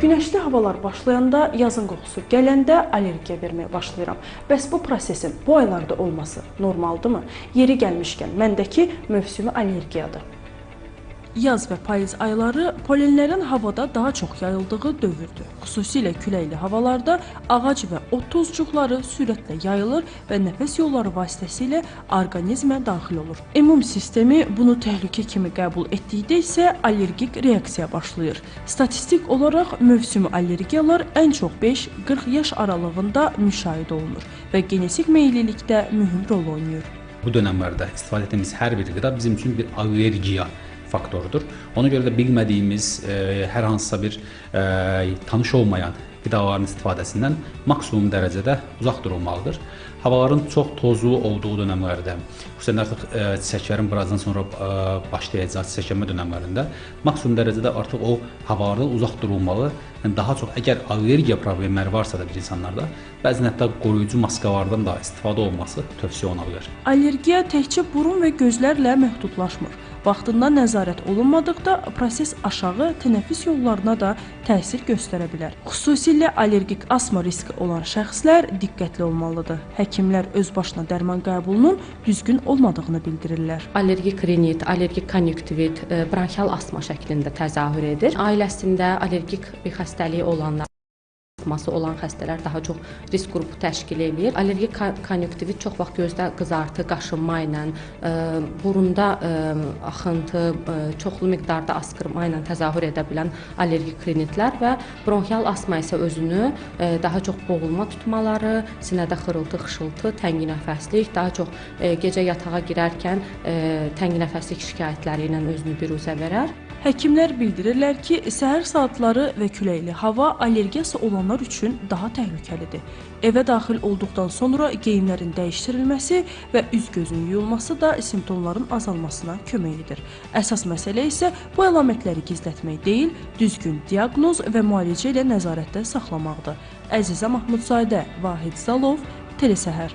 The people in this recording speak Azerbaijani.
Günəşli havalar başlayanda, yazın qoxusu gələndə allergiya verməyə başlayıram. Bəs bu prosesin bu aylarda olması normaldırmı? Yeri gəlmişkən, məndəki mövsümi allergiyadır. Yaz və payız ayları polenlərin havada daha çox yayıldığı dövrdür. Xüsusilə küləkli havalarda ağac və ot tozcuqları sürətlə yayılır və nəfəs yolları vasitəsilə orqanizmə daxil olur. İmmun sistemi bunu təhlükə kimi qəbul etdikdə isə allergik reaksiya başlayır. Statistik olaraq mövsümi allergiyalar ən çox 5-40 yaş aralığında müşahidə olunur və genetik meyillilikdə mühüm rol oynayır. Bu dönəmlərdə istifadə etdiyimiz hər bir qida bizim üçün bir allergiya faktorudur. Ona görə də bilmədiyimiz hər hansısa bir tanış olmayan qidaların istifadəsindən maksimum dərəcədə uzaq durulmalıdır. Havaların çox tozlu olduğu dönəmlərdə, xüsusən artıq çiçəklərin birazdan sonra başlayacağı çiçəklənmə dönəmlərində maksimum dərəcədə artıq o havalardan uzaq durulmalı. Yəni daha çox əgər allergiya problemləri varsa da bir insanlarda, bəzən hətta qoruyucu maskalardan da istifadə olması tövsiyə oluna bilər. Allergiya təkcə burun və gözlərlə məhdudlaşmır. Vaxtında nəzarət olunmadıqda proses aşağı tənəffüs yollarına da təsir göstərə bilər. Xüsusilə allergik asma riski olan şəxslər diqqətli olmalıdır. Həkimlər öz başına dərman qəbulunun düzgün olmadığını bildirirlər. Allergik rinit, allergik konjunktivit, bronxial asma şəklində təzahür edir. Ailəsində allergik bir xəstəliyi olanlar, asması olan xəstələr daha çox risk qrupu təşkil eləyir. Allergik konjunktivit çox vaxt gözdə qızartı, qaşınma ilə, burunda axıntı, çoxlu miqdarda asqırma ilə təzahür edə bilən allergik rinitlər və bronxial asma isə özünü daha çox boğulma tutmaları, sinədə xırıltı, xışıltı, tənginəfəslik, daha çox gecə yatağa girərkən tənginəfəslik şikayətləri ilə özünü biruzə verər. Həkimlər bildirirlər ki, səhər saatları və küləkli hava allergiyası olanlar üçün daha təhlükəlidir. Evə daxil olduqdan sonra geyimlərin dəyişdirilməsi və üz-gözün yuyulması da simptomların azalmasına kömək edir. Əsas məsələ isə bu əlamətləri gizlətmək deyil, düzgün diaqnoz və müalicə ilə nəzarətdə saxlamaqdır. Əzizə Mahmudzadə, Vahid Zalov, Telesəhər.